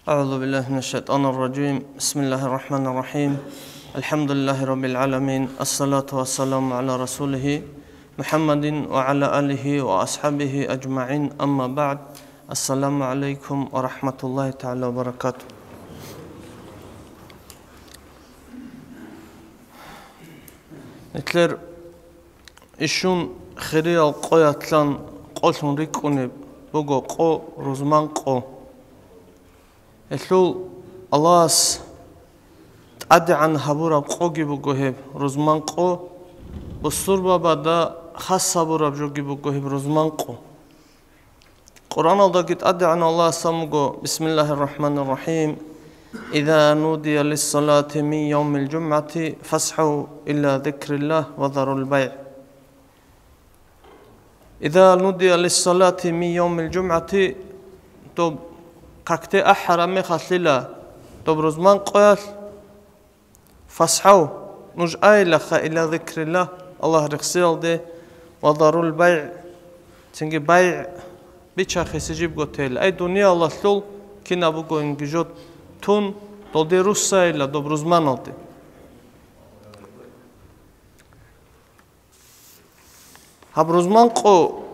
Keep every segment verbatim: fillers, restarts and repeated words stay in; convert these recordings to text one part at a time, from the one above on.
أعوذ بالله من الشيطان الرجيم. بسم الله الرحمن الرحيم. الحمد لله رب العالمين. الصلاة والسلام على رسوله محمد وعلى آله وأصحابه أجمعين. أما بعد. السلام عليكم ورحمة الله تعالى وبركاته. Нилъер ишун хириял къоялъан къолъун рикӀкӀунеб буго къо, рузман къо. Гьелъул Аллагьас тӀадегӀан гьабураб къоги буго гьеб рузман къо, бусурбабазда хас гьабураб жоги буго гьеб рузман къо. Къуръаналдаги тӀадегӀан Аллагьас абун буго: بسم الله الرحمن الرحيم. إذا نودي للصلاة من يوم الجمعة فاسعوا إلى ذكر الله وذروا البيع. إذا نودي للصلاة من يوم الجمعة, доб какде ахӀараб мехалъила доб рузман къоялъ, فاسعوا, нуж айилаха, إلى ذكر الله, Аллагь рехсиялде, وذروا البيع, цинги байгӀ, бичахъеси жибго тел. Ай, дуниялалъул кинаб бугониги жо тун, долде руссайила доб рузманалде. Гьаб рузман къо,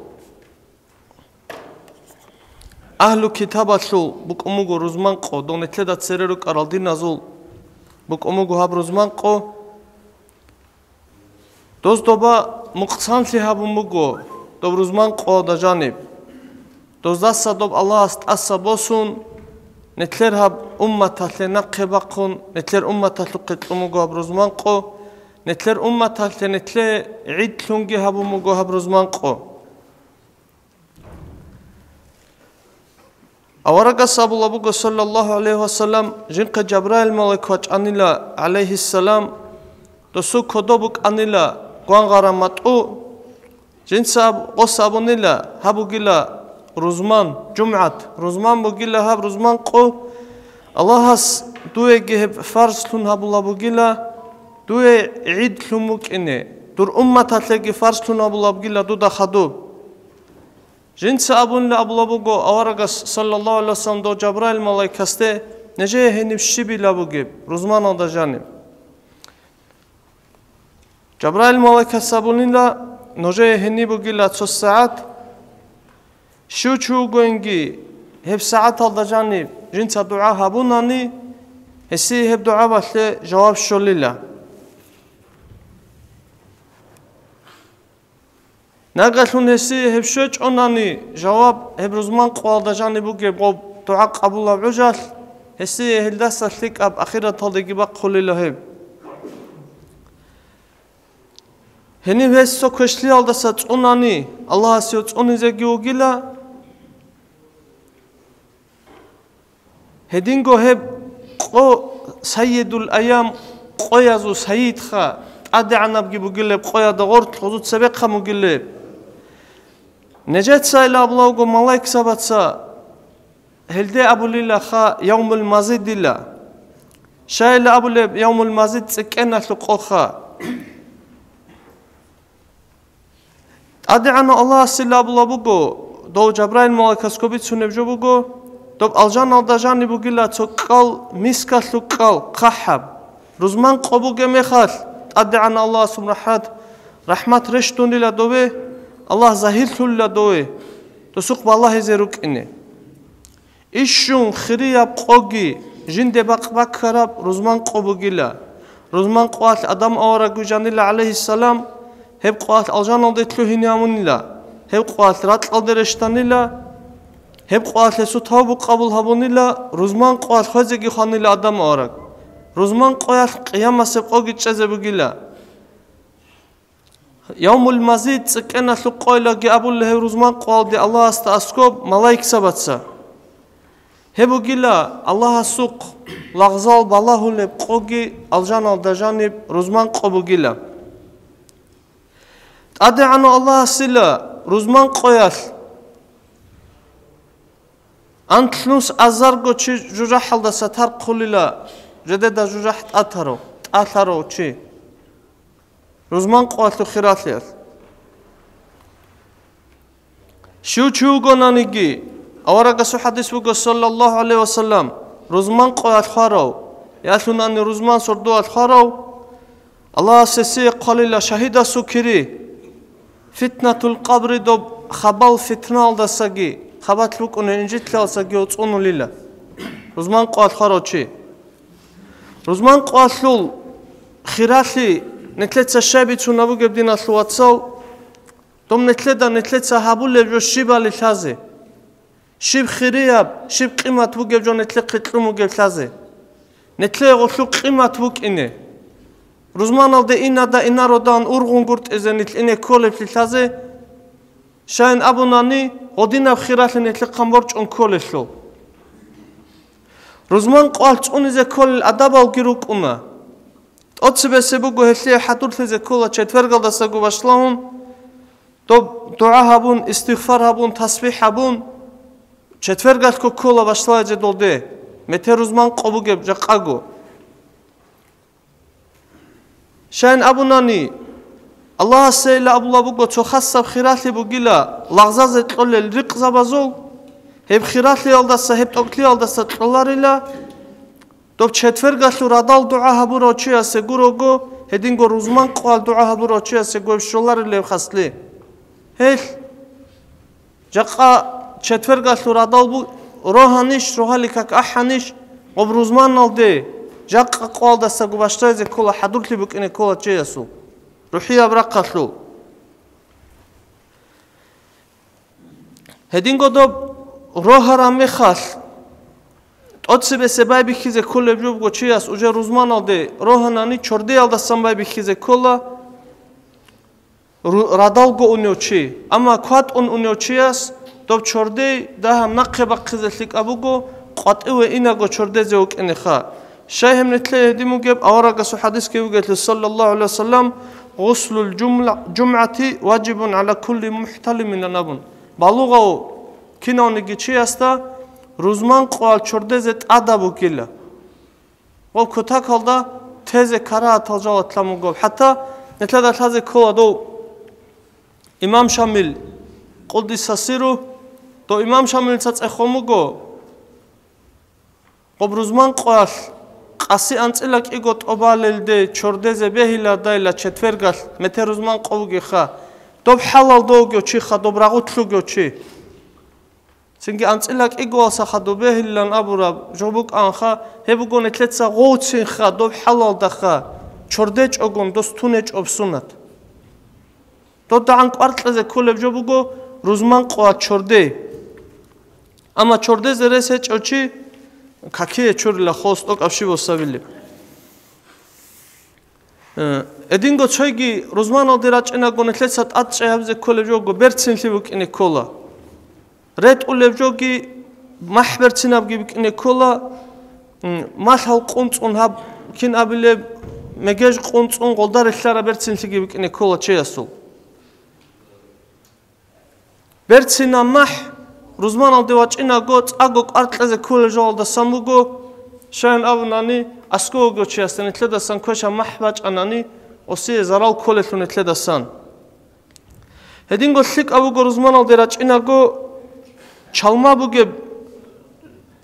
агьлу китабалъул букӀун буго рузман къо, дов нилъеда цере рукӀарал диназул букӀун буго гьаб рузман къо. Доз доба мукъсанлъи гьабун буго доб рузман къоялда жаниб. Доздаса доб Аллагьас тӀаса босун, нилъер гьаб умматалъе нахъе бахъун, нилъер умматалъухъе кьун буго гьаб рузман къо, нилъер умматалъе нилъее гӀидлъунги гьабун буго гьаб рузман къо. Аварагас абулаб буго, саллаллагьу гӀалайгьи вассалам, жинхъе Жабраил малаик вачӀанила, гӀалайгьиссалам, досул кодоб букӀанила гвангъараб матӀу, жинца аб-, гъос абунила, гьаб бугила рузман, жумгӀат, рузман бугила гьаб рузман къо, Аллагьас дуеги гьеб фарзлъун гьабулаб бугила, дуе гӀидлъун букӀине, дур умматалъеги фарзлъун гьабулаб бугила дуда хадуб. Жинца абунила абулаб буго аварагас, саллаллагьу гӀалайгьи вассалам, дов Жабраил малаикасде, нижее гьениб щибила бугеб, рузманалда жаниб. Жабраил малаикас абунила, нужее гьениб бугила цо сагӀат, щив чи вугониги гьеб сагӀаталда жаниб жинца дугӀа гьабунани, гьесие гьеб дугӀабалъе жаваб щолила. Нагагьлъун гьесие гьеб щвечӀонани, жаваб гьеб рузман къоялда жаниб бугеб гъоб дугӀа къабулаб гӀужалъ, гьесие гьелдаса лъикӀаб ахираталдеги бахъулила гьеб. Гьенив гьес цо квешлъиялдаса цӀунани, Аллагьас гьев цӀунизеги вугила. Гьединго гьеб къо, сайидул аям, къоязул сайидха, тӀадегӀанабги бугилеб къояда гъорлъ гъузу цебехъан бугилеб. Нижецайила абулавго малаикзабаца гьелде абулилаха явмул мазидила. Щайила абулеб явмул мазид цӀикӀкӀеналъул къоха. ТӀадегӀанав Аллагьасила абулаб буго, дов Жабраил малаикасго бицунеб жо буго, доб алжаналда жаниб бугила цо кӀкӀал, мискалъул кӀкӀал, хъахӀаб. Рузман къо бугеб мехалъ, ТӀадегӀанав Аллагьасул рахӀат, рахӀмат рещтӀунила дове, Аллагь загьирлъулила дове, досухъ балагьизе рукӀине. Ишшун хирияб къоги жинде бакъ баккараб рузман къо бугила. Рузман къоялъ Адам авараг вижанила, гӀалайгьиссалам, гьеб къоялъ алжаналде лъугьине гьамунила, гьеб къоялъ ракьалде рещтӀанила, гьеб къоялъ гьесул тавбу къабул гьабунила, рузман къоялъ хвезеги хванила Адам авараг. Рузман къоялъ къиямасеб къоги чӀезе бугила. Явмул мазид цӀикӀкӀеналъул къойлаги абула гьев рузман къоялде Аллагьасда аскоб малаикзабаца. Гьеб бугила Аллагьасухъ лагъзал балагьулеб къоги алжаналда жаниб рузман къо бугила. ТӀадегӀанав Аллагьасила рузман къоялъ анлънус азарго чи жужахӀалдаса тархъулила, жедеда жужахӀ тӀатарав, тӀалъарав чи. Рузман къоялъул хиралъиялъ. Щив чи вугонаниги, аварагасул хӀадис буго, саллаллагьу гӀалайгьи вассалам, Рузман къоялъ хварав, ялъунани рузман сордоялъ хварав, Аллагьас гьесие хъвалила шагьидасул кири. Фитнатул къабри доб хабал фитналдасаги, хабалъ букӀунеб инжитлъиялдасаги цӀунулила. Рузман къоялъ хварав чи. Рузман къоялъул хиралъи нилъеца щай бицунеб бугеб, диналъул вацал, доб нилъеда нилъеца гьабулеб жо щибали лъазе. Щиб хирияб, щиб къимат бугеб жо нилъехъе кьун бугеб лъазе. Нилъее гъолъул къимат букӀине. Рузманалде инада-инародан ургъун гуртӀизе нилъ ине кколеблъи лъазе. Щайин абунани, гъодинаб хиралъи нилъехъан борчӀун кколелъул. Рузман къоялъ цӀунизе кколел адабалги рукӀуна. ТӀоцебесеб буго гьелъие хӀадурлъизе ккола четвергалдасаго башлагьун, доб дугӀа гьабун, истигъфар гьабун, тасбихӀ гьабун, четвергалъго ккола башлагьизе долде, мете рузман къо бугеб жакъаго. Щайин абунани, Аллагьасейила абула буго, цо хасаб хиралъи бугила лагъзазе кьолел рикъзабазул, гьеб хиралъиялдаса, гьеб тӀокӀлъиялдаса кьоларила, доб четвергалъул радал дугӀа гьабурав чиясе гурого, гьединго рузман къоялъ дугӀа гьабурав чиясего щоларила гьеб хаслъи. Гьелъ, жакъа четвергалъул радал бу-, рогьанищ, рогьалил как ахӀанищ, гъоб рузманалде, жакъа къоялдасаго башлагьизе ккола, хӀадурлъи букӀине ккола чиясул, рухӀияб рахъалъул. Гьединго доб рогьараб мехалъ, тӀоцебесеб байбихьизе кколеб жо буго чияс уже рузманалде рогьанани, чордеялдасан байбихьизе ккола ру-, радалго унев чи. Амма кватӀун унев чияс доб чордей дагьаб нахъе бахъизе лъикӀаб буго, къватӀиве инаго чордезе вукӀинеха. Щай гьеб нилъее гьедин бугеб? Аварагасул хӀадисги бугелъул, саллаллагьу гӀалайгьи вассалам, «Гъуслул жумла-, жумгӀати важибун гӀала кулли мухӀталимин», абун. Балугъав кинавниги чиясда рузман къоялъ чордезе тӀадаб бугила. Гъоб кутакалда тезе карагьатал жалат лъан буго. ХӀатта нилъеда лъазе ккола дов имам Шамил, къуддиса сирругьу, дов имам Шамилица цӀехон буго. Гъоб рузман къоялъ къаси анцӀила кӀиго тӀобалелде чордезе бегьиладайила четвергалъ, мете рузман къо бугеха, доб хӀалалда вугев чиха, доб рагъулъ вугев чи. Цинги анцӀила кӀигоялсаха доб бегьилилан абураб жо букӀанха, гьеб буго нилъеца гъовцинха, доб хӀалалдаха, чордечӀогун дос тунечӀоб сунат. ДодагӀан кӀвар кьезе кколеб жо буго рузман къоялъ чордей. Амма чордезе рес гьечӀев чи какие чурила, холс тӀокӀаб щиб босабилеб. Э, гьединго цойги рузманалде рачӀинаго нилъеца тӀадчӀей гьабизе кколеб жо буго, берцинлъи букӀине ккола. РетӀулеб жоги махӀ берцинабги букӀине ккола, м, малъал къунцӀун гьаб, кин абилеб, мегеж къунцӀун гъолда релълъараб берцинлъиги букӀине ккола чиясул. Берцинаб махӀ рузманалде вачӀинаго, цӀакъго кӀвар кьезе кколел жоялдасан буго, щайин абунани, аскӀов вугев чиясда нилъедасан квешаб махӀ бачӀанани, осие зарал кколелъул нилъедасан. Гьединго лъикӀаб буго рузманалде рачӀинаго чалма бугеб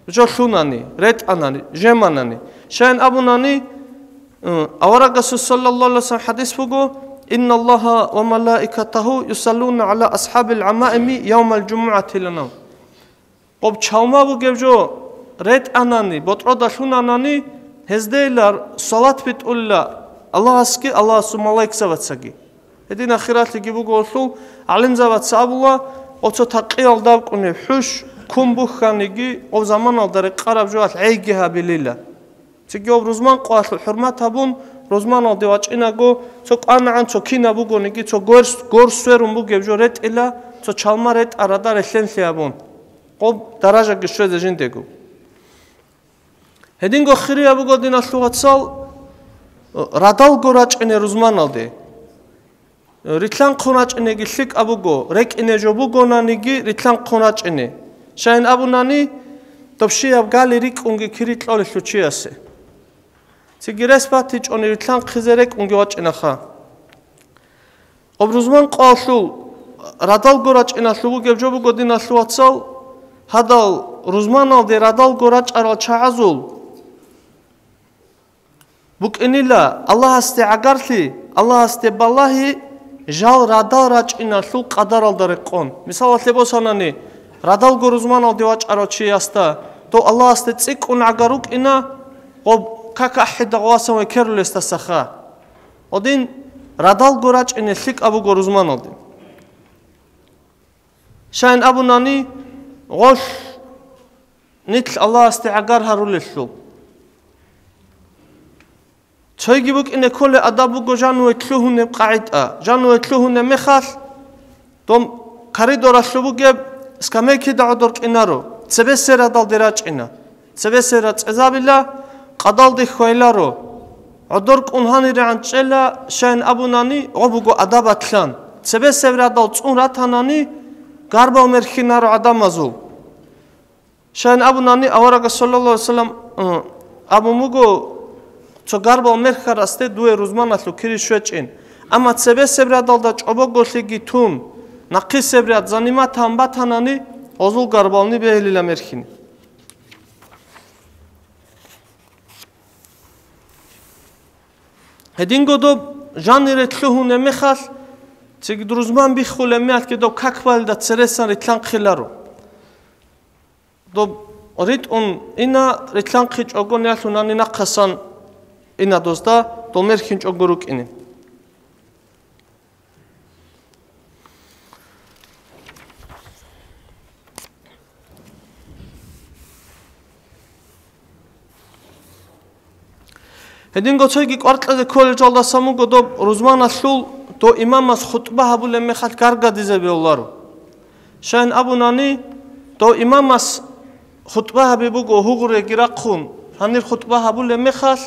жо лъунани, ретӀанани, жеманани. Щайин абунани, э, аварагасул саллаллагьу гӀалайгьи вассалам хӀадис буго: «Инналлагьа ва малаикатагьу юсаллуна гӀала асхӀабил гӀамаими явмал жумугӀати», — илан. Гъоб чалма бугеб жо ретӀанани, ботӀрода лъунанани, гьездейилан салат битӀулила Аллагьасги Аллагьасул малаикзабацаги. Гьедин ахиралъиги буго гьелъул, гӀалимзабаца абула, оцо такъиялда букӀунеб хӀуш ккун бухьаниги, гъоб заманалда рекъараб жоялъ гӀейги гьабилила. Цинги гьоб рузман къоялъул хӀурмат гьабун, рузманалде вачӀинаго, цо кӀванагӀан цо кинаб бугониги, цо гор-, гор сверун бугеб жо ретӀила, цо чалма ретӀарада релълъенлъи гьабун, гъоб даражаги щвезе жиндего. Гьединго хирияб буго, диналъул вацал, радалго рачӀине рузманалде. Рилълъанхъун рачӀинеги лъикӀаб буго, рекӀине жо бугонаниги рилълъанхъун рачӀине. Щайин абунани, тӀобщияб гали рикӀкӀунги кири кьолелъул чиясе. Цинги рес батичӀони рилълъанхъизе рекӀунги вачӀинаха. Гъоб рузман къоялъул радалго рачӀиналъул бугеб жо буго, диналъул вацал, гьадал рузманалде радалго рачӀарал чагӀазул букӀинила Аллагьасде гӀагарлъи, Аллагьасде балагьи, жал радал рачӀиналъул къадаралда рекъон. Мисалалъе босанани, радалго рузманалде вачӀарав чиясда дов Аллагьасде цӀикӀкӀун гӀагар рукӀина, гъоб как ахӀида гъвасан векерулесдасаха. Гъодин радалго рачӀине лъикӀаб буго рузманалде. Щайин абунани, гъолъ нилъ Аллагьасде гӀагар гьарулелъул. Цойги букӀине кколеб адаб буго жаниве лъугьунеб къагӀида. Жаниве лъугьунеб мехалъ, дом коридоралъуб бугеб скамейкида гӀодор кӀинаро, цебесеб радалде рачӀина. Цебесеб рацӀцӀезабила, къадалде хьвайларо. ГӀодор кӀун гьанирегӀан чӀела, щайин абунани, гъо буго адабатлъан. Цебесеб радал цӀун ратанани, гарбал мерхьинаро гӀадамазул. Щайин абунани, аварагас, саллаллагьу гӀалайгьи вассалам, э, абун буго, цо гарбал мерхьарасде дуе рузманалъул кири щвечӀин. Амма цебесеб радалда чӀобоголъиги тун, нахъисеб рад заниматан батанани, гъозул гарбални бегьилила мерхьин. Гьединго доб жанире лъугьунеб мехалъ, цигид рузман биххулеб мехалъги доб как балелда цересан рилълъанхъиларо. Доб ритӀун ина, рилълъанхъичӀого нелъунани нахъасан ина дозда, дол мерхьинчӀого рукӀине. Гьединго цойги кӀвар кьезе кколел жалдасан буго доб рузманалъул дов имамас хутӀба гьабулеб мехалъ гаргадизе бегьуларо. Щайин абунани, дов имамас хутӀба гьаби буго гьугъуреги рахъун, гьанир хутӀба гьабулеб мехалъ,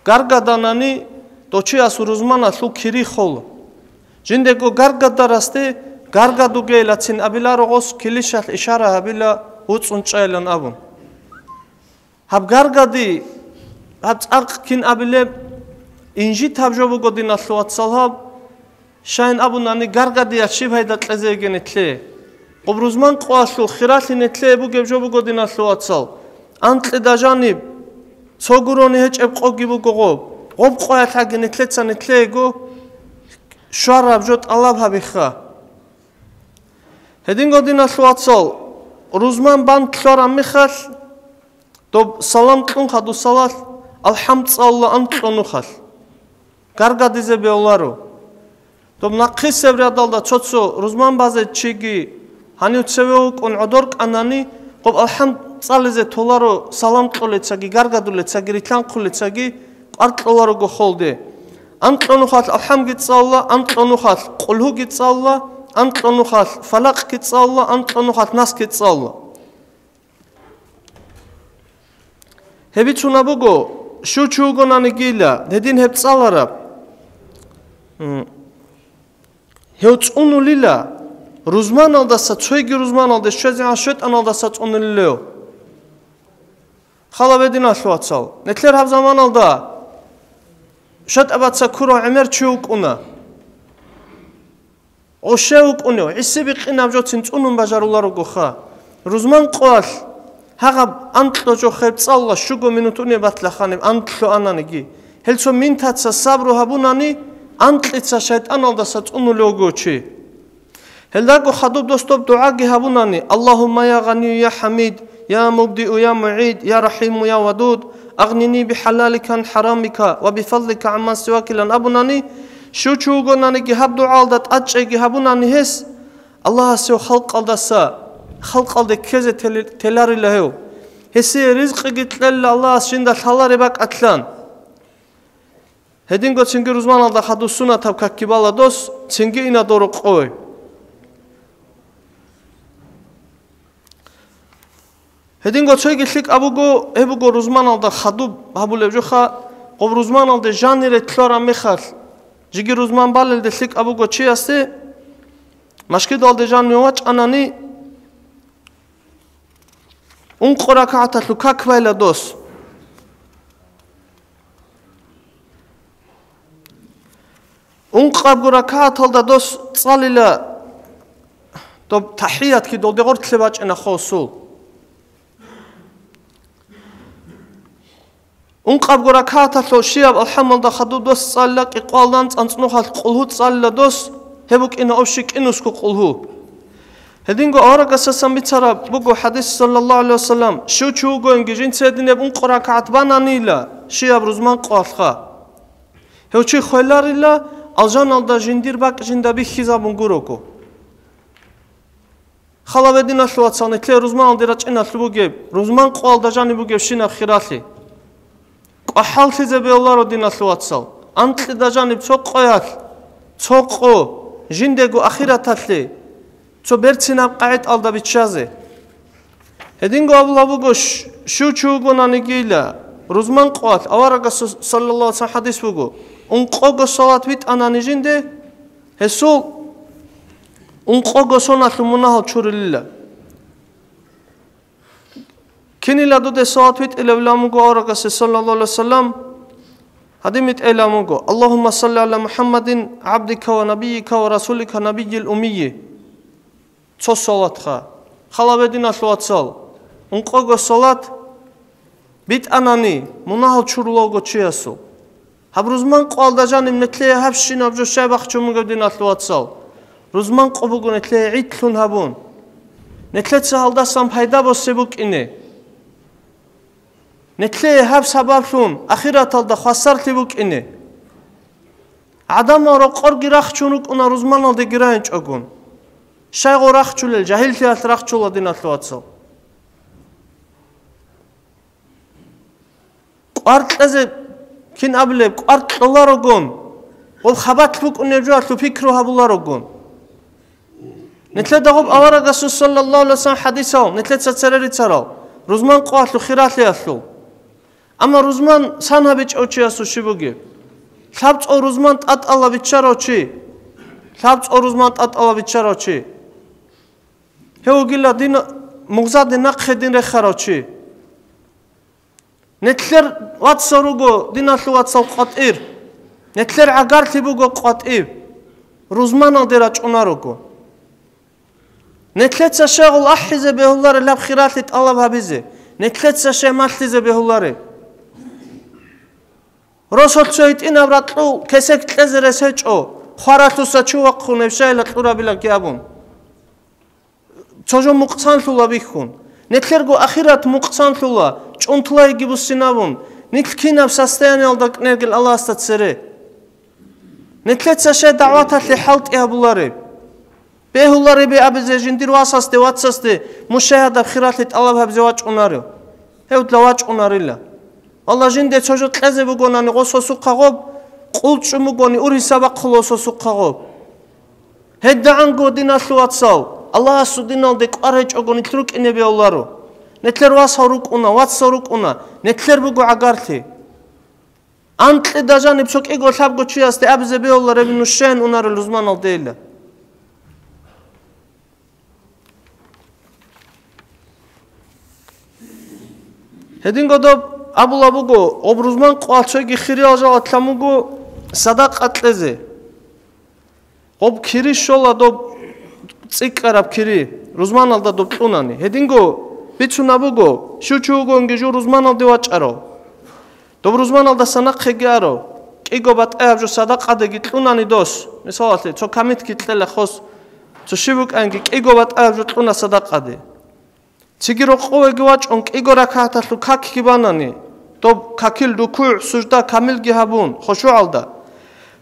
гаргаданани, дов чияс рузманалъул кири хола. Жиндего гаргадарасде гаргадугейилацин абиларо гъос килищалъ ишара гьабила вуцӀцӀун чӀайилан абун. Гьаб гаргади, гьаб цӀакъ кин абилеб, инжит гьаб жо буго, диналъул вацал, гьаб. Щайин абунани, гаргадиялъ щиб пайда кьезе йигин нилъее? Къубрузман къоялъул хиралъи нилъее бугеб жо буго, диналъул вацал. Анкьида жаниб цо гурони гьечӀеб къоги буго гъоб. Гъоб къоялъ гьаги нилъеца нилъеего щвараб жо тӀалаб гьабиха. Гьединго, диналъул вацал, рузман бан лъвараб мехалъ, доб салам кьун хадусалалъ, алхӀам цӀалула анкьго нухалъ. Гаргадизе бегьуларо. Доб нахъисеб рядалда цо-цо рузман базе чиги гьанив цеве вукӀун гӀодор кӀанани, гъоб алхӀам цӀализе толаро, салам кьолецаги, гаргадулецаги, рилълъанхъулецаги кӀвар кьоларого холде. Анкьго нухалъ алхӀамги цӀалула, анкьго нухалъ къулгьуги цӀалула, анкьго нухалъ фалакъги цӀалула, анкьго нухалъ насги цӀалула. Гьеб бицунаб буго, щив чи вугонаниги ила, гьедин гьеб цӀалараб. М. Гьев цӀунулила, рузманалдаса цойги рузманалде щвезегӀан щветӀаналдаса цӀунулилев. Хала бе, диналъул вацал, нилъер гьаб заманалда щветӀабаца ккурав гӀемер чи вукӀуна. Гъосе вукӀунев, гӀиси бикъинаб жоцин цӀунун бажаруларогоха. Рузман къоялъ гьагъаб анкьго жо хеб цӀалула, щуго минут унеб батлаханиб анкьго ананиги. Гьел цо минтаца сабру гьабунани, анкьица шайтӀаналдаса цӀунулев вуго чи. Гьелдаго хадуб дос доб дугӀаги гьабунани: «Аллагьумма я Гъанию, я ХӀамид, я Мубдиу, я МугӀид, я РахӀиму, я Вадуд, агънини бихӀалалика гӀан хӀарамика ва бифадлика гӀамман сивакилан», абунани, щив чи вугонаниги гьаб дугӀалда тӀадчӀейги гьабунани гьес, Аллагьас гьев халкъалдаса, халкъалде ккезе тел-, теларила гьев. Гьесие ризкъиги кьела Аллагьас жинда лъалареб бакӀалъан. Гьединго цинги рузманалда хадуб сунатаб какги бала дос, цинги ина дорукъой. Гьединго цойги лъикӀаб буго, гьеб буго рузманалда хадуб гьабулеб жоха, гъоб рузманалде жанире лъвараб мехалъ, жиги рузман балелде лъикӀаб буго чиясде, машгидалде жаниве вачӀанани, ункъо ракагӀаталъул как байла дос. Ункъабго ракагӀаталда дос цӀалила доб тахӀиятги долде гъорлъе бачӀина хосул. Ункъабго ракагӀаталъул щибаб алхӀамалда хадуб дос цӀалила кӀикъоялда анцӀ анцӀнухалъ къулгьу цӀалила дос, гьеб букӀина общий кӀинусго къулгьу. Гьединго аварагасасан бицараб буго хӀадис, саллаллагьу гӀалайгьи вассалам, щив чи вугониги жинца гьединаб ункъо ракагӀат бананила щибаб рузман къоялъха, гьев чи хвеларила, алжаналда жиндир бакӀ жинда бихьизабун гурого. Халабе, диналъул вацал, нилъее рузманалде рачӀиналъуб бугеб, рузман къоялда жаниб бугебщинаб хиралъи. КӀвахӀаллъизе бегьуларо, диналъул вацал, анкьида жаниб цо къоялъ, цо къо, жиндего ахираталъе, цо берцинаб къагӀидалда биччазе. Гьединго абулаб буго, щ-, щив чи вугонанигийила, рузман къоялъ аварагасул, саллаллагьу гӀалайгьи вассалам, хӀадис буго, ункъого салат битӀанани жинде, гьесул ункъого соналъул мунагьал чурилила. Кинила дуде салат витӀилавилан вуго аварагасе, саллаллагьу гӀалайгьи вассалам, гьадин витӀилан вуго: «Аллагьумма салли гӀала МухӀаммадин, гӀабдика ва набийика ва расулика набийил уммийи». Цо салатха. Халабе, диналъул вацал, ункъого салат битӀанани, мунагьал чурулавго чиясул. Гьаб рузман къоялда жаниб нилъее гьабщинаб жо щай бахчун бугеб, диналъул вацал? Рузман къо буго нилъее гӀидлъун гьабун. Нилъеца гьалдасан пайда босе букӀине. Нилъее гьаб сабаблъун ахираталда хвасарлъи букӀине. ГӀадамал рокъорги рахчун рукӀуна рузманалдеги райинчӀогун. Щайго рахчулел, жагьиллъиялъ рахчула, диналъул вацал. КӀвар кьезе, кин абулеб, кӀвар кьоларогун, гъоб хабалъ букӀунеб жоялъул пикру гьабуларогун. Нилъеда гъоб аварагасул, саллаллагьу гӀалайгьи вассалам, хӀадисал нилъеца цере рицарал, рузман къоялъул хиралъиялъул. Амма рузман сан гьабичӀав чиясул щиб бугеб? ЛъабцӀул рузман тӀатӀала биччарав чи, лъабцӀул рузман тӀатӀала биччарав чи. Гьев вугила дин, мугъзаде нахъе дин рехарав чи. Нилъер вацал руго, диналъул вацал, къватӀир. Нилъер гӀагарлъи буго къватӀиб. Рузманалде рачӀунарого. Нилъеца щай гъул ахӀизе бегьуларел гьаб хиралъи тӀалаб гьабизе? Нилъеца щай малъизе бегьуларел? Росулъ цо гьитӀинаб ракьул кесек кьезе рес гьечӀо, хваралъуса чу вахъун гьеб щайила кьурабилаги абун. Цо жо мукъсанлъула бихьун. Нилъерго ахират мукъсанлъула, чӀунтула йиги буссинабун, нилъ кинаб состояниялда кӀнергел Аллагьасда цере. Нилъеца щай дагӀваталъе хӀалтӀи гьабулареб? Бегьулареб абизе жиндир васасде, вацасде мушагьадаб хиралъи тӀалаб гьабизе вачӀунарев? Гьев дила вачӀунарила. Валла, жинде цо жо кьезе бугонани гъососухъа гъоб, къулчӀун бугони ургьиса бахъулососухъа гъоб. ГьедигӀанго, диналъул вацал, Аллагьасул диналде кӀвар гьечӀого нилъ рукӀине бегьуларо. Нилъер васал рукӀуна, вацал рукӀуна, нилъер буго гӀагарлъи. Анкьида жаниб цо кӀиго лъабго чиясде абизе бегьулареб нуж щайин унарел рузманалдейилан. Гьединго доб абула буго, гъоб рузман къоялъ цоги хириял жалатлъан буго садакъа кьезе. Гъоб кири щола доб цӀикӀкӀараб кири, рузманалда доб кьунани. Гьединго бицунаб буго, щив чи вугонги жив рузманалде вачӀарав. Доб рузманалдаса нахъеги арав, кӀиго батӀаяб жо садакъадеги кьунани дос, мисалалъе, цо камитги кьела хос, цо щиб букӀанги кӀиго батӀаяб жо кьуна садакъаде. Цинги рокъовеги вачӀун кӀиго ракагӀаталъул какги банани, доб какил рукугӀ, сужда камилги гьабун, хушугӀалда.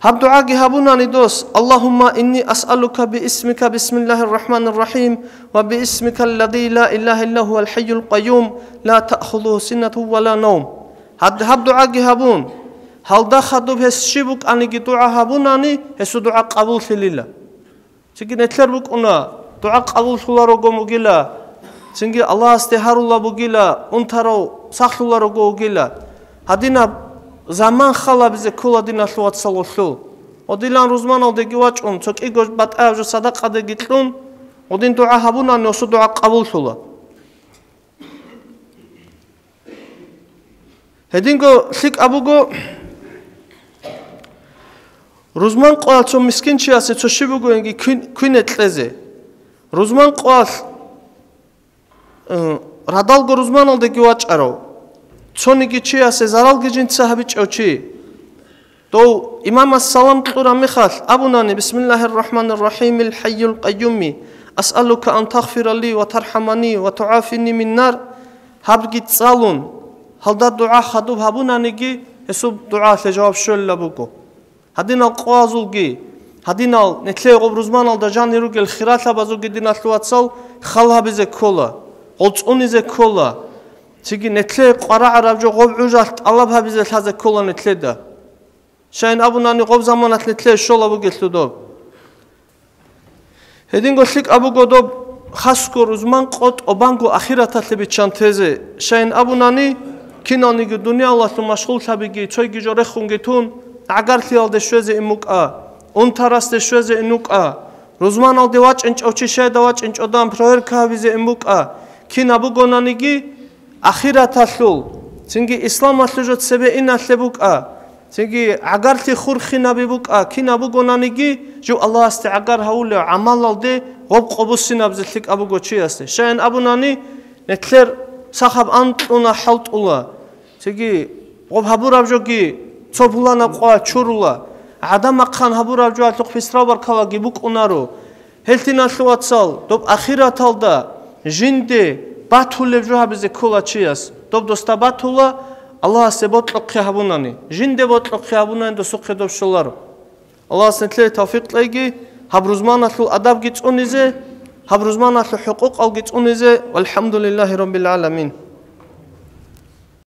Гьаб дугӀаги гьабунани дос: «Аллагьумма инни асъалука биисмика, бисмиллагьир рахӀманир рахӀим, ва биисмика аллади ла илагьа илла гьувал хӀайюл къайюм, ла таъхузугьу синнатун ва ла навм». Гьад-, гьаб дугӀаги гьабун, гьалда хадуб гьес щиб букӀаниги дугӀа гьабунани, гьесул дугӀа къабуллъилила. Цинги нилъер букӀуна, дугӀа къабуллъуларого бугила, цинги Аллагьасде гьарула бугила, унтарав сахлъуларого вугила. Гьадинаб заман халабизе ккола, диналъул вацал, гъолъул. Гъодилан рузманалдеги вачӀун, цо кӀиго батӀаяб жо садакъадеги кьун, гъодин дугӀа гьабунани гъосул дугӀа къабуллъула. Гьединго лъикӀаб буго, рузман къоялъ цо мискинчиясе цо щиб бугониги квин-, квине кьезе. Рузман къоялъ, э, радалго рузманалдеги вачӀарав. Цониги чиясе заралги жинца гьабичӀев чи, дов имамас салам кьураб мехалъ абунани: «Бисмиллагьир рахӀманир рахӀимил хӀайюл къайюми, асъалука ан тагъфира ли ва тархӀамани ва тугӀафини миннар», гьабги цӀалун, гьалда дугӀа хадуб гьабунаниги, гьесул дугӀалъе жаваб щолила буго. Гьадинал къоязулги, гьадинал нетлъей гъоб рузманалда жанир ругел хиралъабазулги, диналъул вацал, хал гьабизе ккола, гъол цӀунизе ккола, цинги нетлъей къварагӀараб жо гъоб гӀужалъ тӀалаб гьабизе лъазе ккола нетлъеда. Щайин абунани, гъоб заманалъ нетлъей щола бугелъул доб. Гьединго лъикӀаб буго доб хасго рузман къо тӀубанго ахираталъе биччан тезе. Щайин абунани, киналниги дуниялалъул машгъуллъабиги цойги жо рехунги тун, гӀагарлъиялде щвезе ин букӀа, унтарасде щвезе ин букӀа, рузманалде вачӀинчӀев чи щайда вачӀинчӀодан проверка гьабизе ин букӀа, кинаб бугонаниги, ахираталъул, цинги исламалъул жо цебе иналъе букӀа, цинги гӀагарлъи хурхинаби букӀа, кинаб бугонаниги, жив Аллагьасде гӀагар гьавулев гӀамалалде гъоб къобусинабизе лъикӀаб буго чиясде. Щайин абунани, нетлъер сахаб анкьуна хӀалтӀула, цинги гъоб гьабураб жоги цо пуланаб къоялъ чурула, гӀадамахъан гьабураб жоялъухъ писрал баркалаги букӀунаро. Гьелъиналъул вацал, доб ахираталда жинде батулеб жо гьабизе ккола чияс. Доб досда батула, Аллагьасе бокьухъе гьабунани. Жинде бокьухъе гьабунани досухъе доб щоларо. Аллагьас нилъее тавфикъ кьейги, гьаб рузманалъул адабги цӀунизе, гьаб рузманалъул хӀукъукъалги цӀунизе. Валхамдулиллагьи раббил гӀаламин.